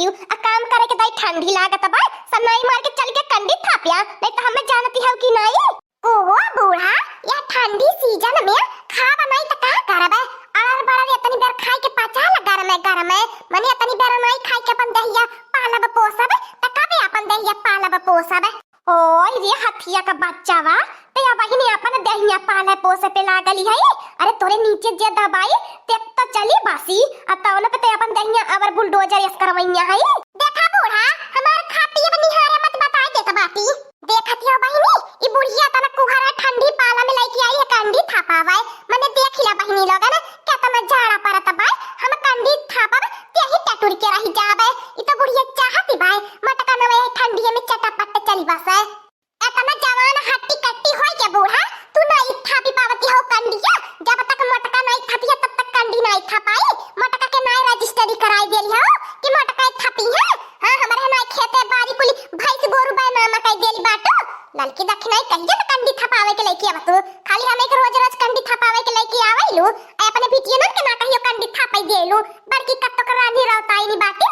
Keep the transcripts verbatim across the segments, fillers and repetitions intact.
आ काम करे के दाई ठंडी लागत बा, सब नाई मार के चल के कंडी थापिया, नहीं तो हमें जानती हो कि नाई। ओहो बूढ़ा, यह ठंडी सीजन में खाब नाई त का करबे? अड़र बड़र एतनी बेर खाई के पचा ल गरमे गरमे, मने एतनी बेर नाई खाई के अपन देहिया पालब पोसब, त कबे अपन देहिया पालब पोसब? ओए रे हथिया का बच्चा बा, ते अबहिने अपन देहिया पाले पोसे पे लागल है। अरे तोरे नीचे जे दबाई, ते तो चली बासी, आ तौन पे ते अपन देहिया अबर बुलडोजर यस करवैया है। देखा बूढ़ा, हमार खा पिए निहारे मत बताए देत बाटी। देखत हो बहिनी, ई बुढ़िया तना कुहरा ठंडी पाला में लइके आई है कंडी थापावे। मने देख लिया बहिनी लोगन, केतना जाड़ा परत बाय, हम कंडी थापब, तेही टटुर के रहि जाबे। ई तो बुढ़िया चाहती बाय, मटका नवे ठंडिये में चटापट चली बसे। एतना जवान हट्टी कट्टी होय के बूढ़ा, तू नाई थापी पावती हो कंडिया। जब तक मोटका नाई थापी है, तब तक कंडी नाई थापाई। मोटका के नाई रजिस्ट्री कराई देली हो कि मोटका थापी है। हाँ, हमरे नाई खेते बारी कुली भैंस गोरू बैनामा कई देली बाटू। ललकी दखिनाई कहिए न कंडी थपावे के लइके आवत तू। खाली हमें के रोज रोज कंडी थपावे के लइके आवेलू। ए अपने बिटियनन के ना कहियो कंडी थपाई देलू। बड़की कत्तो के रानी रहताई नी बाटी।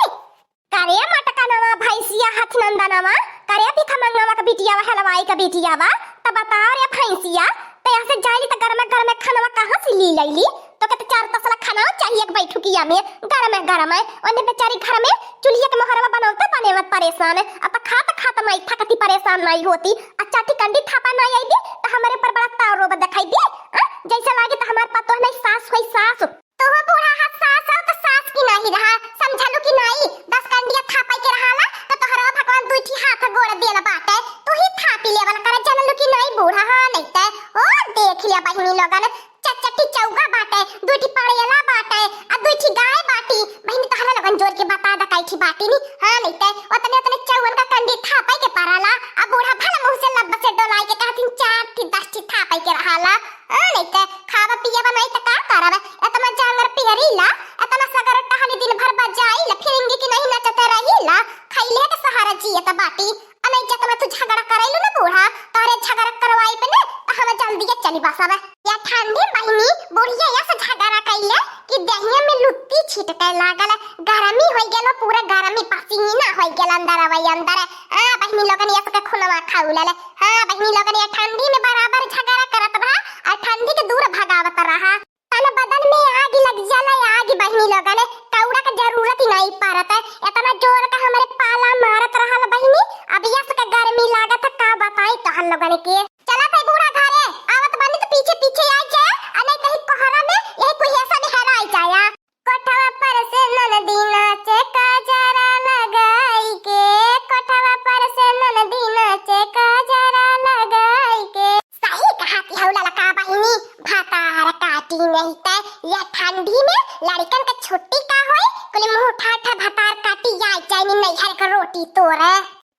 करे मटकनवा भैंसिया हथनंदनवा, करे भिखमंगवा के बिटियावा हलवाई के बिटियावा, त बताओ रे भैंसिया, ते यहाँ से जाइली त गरमे गरमे खानवा कहाँ से ली लैली? तो के तो चार तसला खाना चाहिए एक बैठुकिया में, गरमे गरमे। ओने बेचारी घर में चूल्हे के मोहरवा बनौते बनेवत परेशान, अब त खात खात माई थकती परेशान नाई होती। अच्छा ठी कंडी थापा नाई आई दी, त हमारे ऊपर बड़ा ताव रोब दिखाई दी। आ? जैसे लागे त हमार पतोह नहीं सास होई सास। तोहो बूढ़ा हा सास हो त सास की नाही रहा, समझलू कि नाई? दस कंडिया थापै के रहाला, त तोहरा भगवान दुई ठी हाथ गोड़ देल बाटे, तू ही थापी लेवल करे, जनलू कि नाई बूढ़ा? हाँ, नहीं ते, ओ, देख लिया बहिनी लोगन, चचटी चौगा बाटे, दुई ठी पड़ेला बाटे, आ दुई ठी गाय बाटी। बहिनी, तोहरा लोगन जोर के बता द, काई ठी बाटी नी? हाँ, नहीं ते, ओतने, ओतने चौवन का कंडी थापै के पड़ाला, आ बूढ़ा भला मुँह से लब से डोलाई के कहथिन, चार ठी, दस ठी थापै के रहाला। आ, नहीं त खावा पियावा नहीं त का करब? एतना जांगर पियरीला, एतना सगर टहली दिन भर बजाइला, फिरिंगी की नहीं नचते रहीला, खैले के सहारा जियत बाटी। आ नहीं जतना तू झगड़ा करैलू ना बूढ़ा, तोहरे झगड़ा करवाई पे ना, त हम जल्दी चली बसब। या ठंडी महीनी बुढ़िया या से झगड़ा कैले कि देहिया में लुत्ती छिटके लागल, गरमी होई गेलो, पूरा गरमी पसीना होई गेल अंदर अवै अंदर। आ, बहिनी लोगन या सबके खुनवा खाउलल। हाँ, बहिनी लोगन, ये ठंडी में बराबर झगड़ा करत रहा और ठंडी के दूर भगावत रहा। तन बदन में आग लग जाला, आग बहिनी लोगन, कौड़ा के जरूरत ही नहीं पड़त है। इतना जोर का हमरे पाला मारत रहल बहिनी, अब यस के गर्मी लागत है, का बताई तोहन लोगन के। चला थे बूढ़ा घरे, आवत बनी तो पीछे पीछे आ जाए, आ नहीं कहीं कोहरा में यही कुहेसा में हेराई जाया। कोठवा पर से ननदी नाचे, काजरा लगाई के। कोठवा पर से ननदी नाचे, काजरा लगाई के। सही कहा कि हौ ललका बहिनी, भतार काटी नहीं त ये ठंडी में लड़कन के छुट्टी का होई? कुल मुंह उठा उठा भतार काटी, या जाइनी नैहर के रोटी तोरे।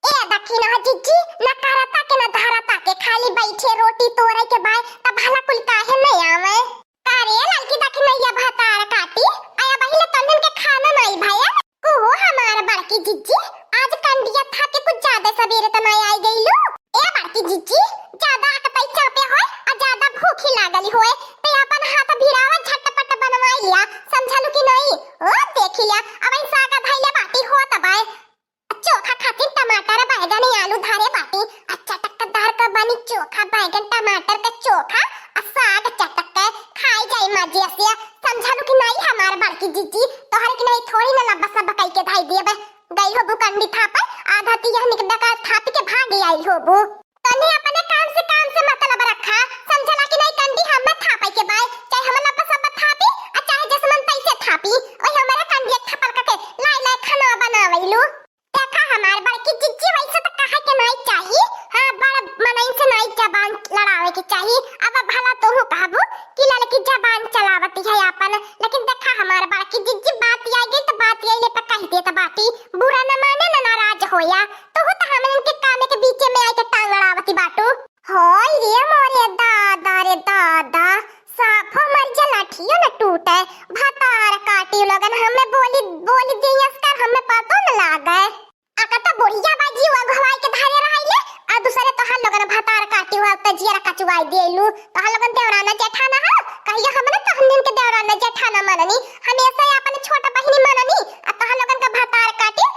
ए दखिनहा जिज्जी, न करता के न धरता के, खाली बैठे रोटी तोरे के बाय, त भला कुल काहे नहीं आवे? का रे ललकी दखिनैया भतार काटी, आया बहिले तन्नन के खाना नाई भयल? कुहू हमार बड़की जिज्जी, आज कंडिया था के कुछ ज्यादा सबेरे त नाई आई गईलू। ए बड़की जिज्जी, ज्यादा अकतई चापे होय आ ज्यादा भूखी लागली होय, ते अपन हाथ भिड़ावा झटपट बनवाई लिया, समझलू कि नाई? ओ देखी लिया, अब ई सागा धैले बाटी होत बाय। चोखा खातिर टमाटर, बैगन, आलू धरे बाटी। अच्छा टक्करदार का बनी चोखा, बैगन टमाटर का चोखा, आ साग चटक के खाई जाई मजे से। समझलू कि नाई हमार बड़की जिज्जी, तोहरे कि नाई थोड़ी ना लब्बा सब्बा कई के धाई दिए बे। गई होबू कंडी थापे, आधा तिया निक डका थापी के भागी आई होबू। तने अपने काम से, काम से मतलब रखा, समझला कि नाई? कंडी हमें थापे के बाय, चाहे हम लब्बा सब्बा थापी, आ चाहे जैसे मन तैसे थापी, ओही हमारे कंडी थपल करके लाई लाई खाना बनावैलू। देखा हमार बड़की जिज्जी, वैसे त कहे के नाई चाही। हाँ, बड़ मनई से नाई जबान लड़ावे के चाही। अब भला तोहू कहबू कि ललकी जबान चलावती है आपन, लेकिन देखा हमार बड़की जिज्जी, बात आ गई त बात आइले पे कह देत बाटी, बुरा न माने न नाराज होया। तोहू त हमन के कामे के बीचे में आके टांग अड़ावती बाटू। हाय रे मोरे दादा रे दादा, साफो मर जा लाठियो न टूटे। भतार काटी लोगन, हमें बोली, बोली दियस कर, हमें पतो न लागे। अका तो बुढ़िया बा जीव अगुवाई के धरे रहाइले, आ दूसरे तोहार लोगन भतार काटी हुआ त जियर कचुआई देलू। तोहार लोगन देवराना जेठाना हो, कहियो हमने तोहन दिन के देवराना जेठाना मननी, हमेशा अपन छोट बहिनी मननी, आ तोहार लोगन का भतार काटी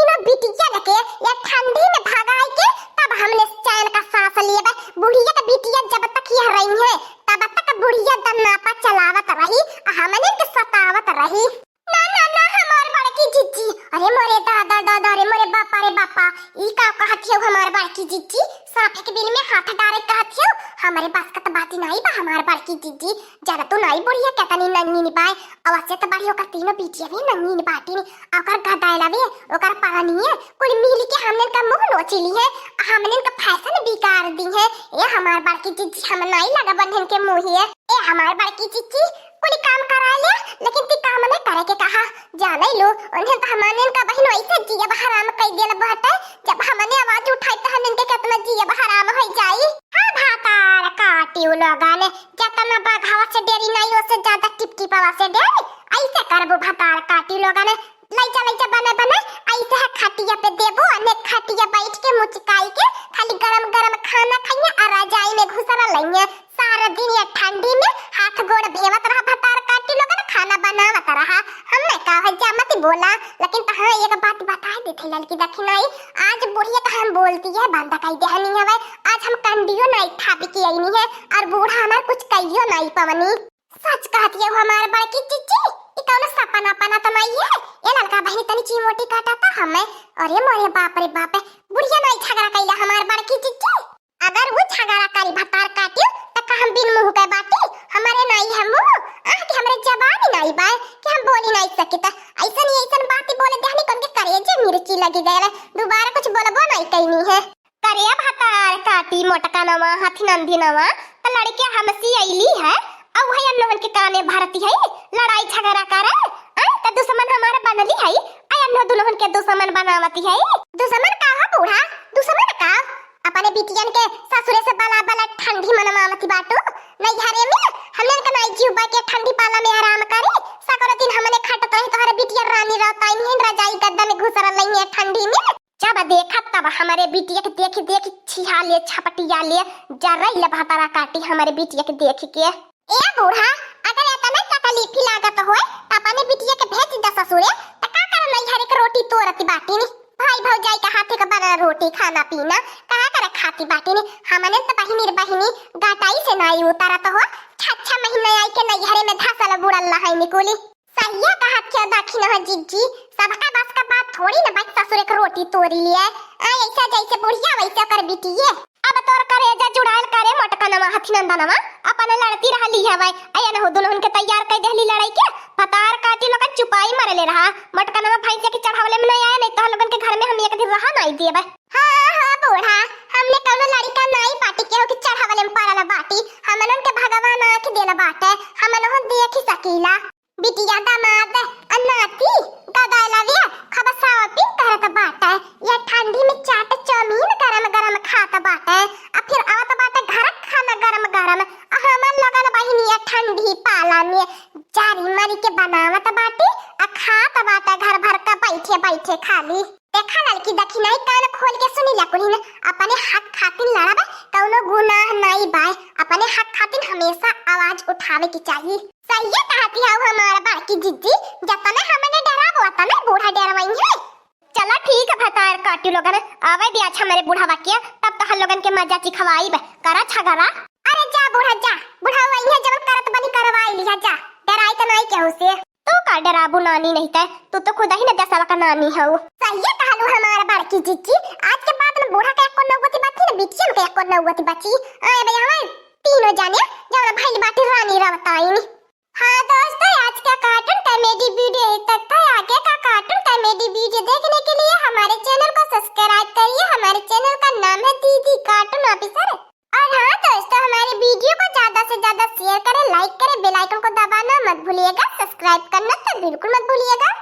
तीनों बिटिया लेके ये ठंडी में भगाई के तब हमने चैन का सांस लिए बा। बुढ़िया के बिटिया जब तक यह रही है, तब तक बुढ़िया दन्नापा चलावत रही, आ हमने के सतावत रही। ना, ना, ना, हमार बड़की जिज्जी, अरे मोरे दादा, दादा, रे मोरे बापा, रे बापा, ई का कहत हियो हमार बड़की जिज्जी? साँप के बिल में हाथ डारे कहत हियो? हमरे बस का त बात ही नाई बा हमार बड़की जिज्जी। जाना तू नाई बुढ़िया केतनी नंगीन बाय, अवश्य त बड़ी ओकर तीनों बिटिया भी नंगीन बाटिन, आ ओकर गदाइला भी, ओकर परानिए, कुल मिल के हमने का मुँह नोची ली है, हमने का फैशन बिगाड़ दी है। ए हमार बड़की जिज्जी, हम नाई लगबन इनके मुँहिए। ए हमार बड़की जिज्जी, कुल काम करा ले, लेकिन ती काम नहीं करे के कहा। जाने लो, उन्हें तो हमने का बहिन वैसे जियब हराम कई देल बाटे। जब हमने आवाज उठाई तो हमने के कितना जियब हराम हो जाई। हाँ, भातार काटी उ लोगन, जतना बघावा से डेरी नहीं, ओसे ज्यादा टिपटिपावा से डेरी। ऐसे करबो भातार काटी लोगन, लइका लइका बने बने, ऐसे है खटिया पे देबो, अने खटिया बैठ के मुचकाई के खाली गरम गरम खाना खाइए और रजाई में घुसरा लइए। सारा दिन ये ठंडी में हाथ गोड़ भेवत रहा भतार काटी लोगन, खाना बनावत रहा। हम नहीं कहा है जा मत बोला, लेकिन तहाँ एक बात बताए देते ललकी दखिनाई, आज बुढ़िया का हम बोलती है बंद कई देहनी हवे। आज हम कंडियो नहीं थाप के आईनी है और बूढ़ा हमार कुछ कहियो नहीं पवनी। सच कहत हियो हमार बड़की जिज्जी, ई कौनो सपना पना तो नहीं है? ए ललका बहिनी तनी चिमोटी काटा था हमें। अरे मोरे बाप रे बाप, बुढ़िया नहीं झगड़ा कैला हमार बड़की जिज्जी। अगर वो झगड़ा करी भतार काटियो, त का हम बिन मुँह के बाटी? हमारे नाई है मुँह, आह के हमरे जबान ही नाई बाय कि हम बोली नाई सकित। ऐसन ही ऐसन बात ही बोले देहनी, कौन के करेजे मिर्ची लगी गए, दोबारा कुछ बोलबो नाई कैनी है। करे भतार काटी मोटका नवा हथी नंदी नवा, त लड़के हमसी अइली है, अब वही अन्नोहन के काने भरती है, लड़ाई झगड़ा करे, आय त दुश्मन हमार बनली है, आय अन्नो दुल्हन के दुश्मन बनावती है। दुश्मन का हो बूढ़ा, दुश्मन का? अपने बिटियन के ससुरे से बला बला ठंडी मनवावती बाटू। नैहरे में हमने का नाई जीव बा के ठंडी पाला में आराम करी। सगरो दिन हमने खटत रही, तोहरे बिटिया रानी रहता इन्हें रजाई गद्दा में घुसरल रही है ठंडी में। जब देखा तब हमरे बिटिया के देखी देखी छिहा ले, छपटिया ले, जरई ले भतारा काटी हमरे बिटिया के देख के। ए बूढ़ा, अगर एतना तकलीफी लागत होए, त अपने बिटिया के भेज द ससुरे, त का कर नैहरे के रोटी तोरत बाटिनी? भाई भौजाई के हाथे के बनल रोटी खाना पीना, का कर खाती बाटिनी? हमने त बहिनी रे बहिनी, गटाई से नाई उतरत हो, छह छह महीना आई के नैहरे में धसल बुड़ल रहाई निकुली। सहिया कहत हियो दखिनहा जिज्जी, सबका बस का बात थोड़ी न बा ससुरे के रोटी तोरी लिए। आ, ऐसा जैसे बुढ़िया वैसे ओकर बिटिये। अब तोर करेजा जुड़ायल करे मोटकनवा हथिनंदनवा, अपने लड़ती रहली हवै। अयन हो दुल्हन के तैयार कई देहली लड़ाई के, भतार काटी लोगन चुपाई मरले रहा। मोटकनवा भैंसिया के चढ़ावले में नहीं आया, नहीं तो हम लोगन के घर में हम एक दिन रहा नहीं देबे। हाँ, हाँ बूढ़ा, हमने कौनो लड़िका नहीं बाटी केहू के चढ़ावले में पड़ल बाटी। हमनन के भगवान आँख देल बाटे, हमनहु देखी सकीला। बिटिया, दामाद, आ नाती, गदाइलवे, खूब shopping करत बाटे। यह ठंडी में चाट चाउमीन गरम गरम खात बाटे। आ फिर आवत बाटे घर खाना गरम गरम। आ हमन लगन बहिनिया ठंडी पाला में जारी मारी के बनावत बाटे, आ खात बाटे घर भर का बैठे बैठे खाली। देखा ललकी दखिनाई, कान खोल के सुनी ला कुलिन, अपने हक खातिन लड़ब, कौनो गुनाह नाई बाय। अपने हक खातिन हमेशा आवाज उठावे के चाही। सहिए कहती हऊ हमार बड़की जिज्जी, जतने हमने डराबो, ओतने बूढ़ा डरवाई है। चला ठीक है भतार काटी लोगन, आवे दे आज हमरे बूढ़ावा के, तब तहर लोगन के मजा चिखवाइब। करा झगड़ा। अरे जा बूढ़ा जा, बूढ़ा वही है जवन करत बनी करवाई लिहा जा, डराई त नाई केहू से। तू का डराबू नानी नहीं तै, तू तो खुद ही न देसवा का नानी हऊ। सहिए कहलू हमार बड़की जिज्जी, आज के बाद में बूढ़ा के एको नौबती बची न बिटियन के एको नौबती बची। आए बे हमार तीनों जाने जवन भइल बाटी रानी रवताइन। हाँ दोस्तों, आज का cartoon comedy video यहीं तक था। आगे का cartoon comedy video देखने के लिए हमारे channel को subscribe करिए। हमारे channel का नाम है दीदी Cartoon Officer। और हाँ दोस्तों, हमारे video को ज्यादा से ज्यादा share करें, like करें, bell icon को दबाना मत भूलिएगा, subscribe करना तो बिल्कुल मत भूलिएगा।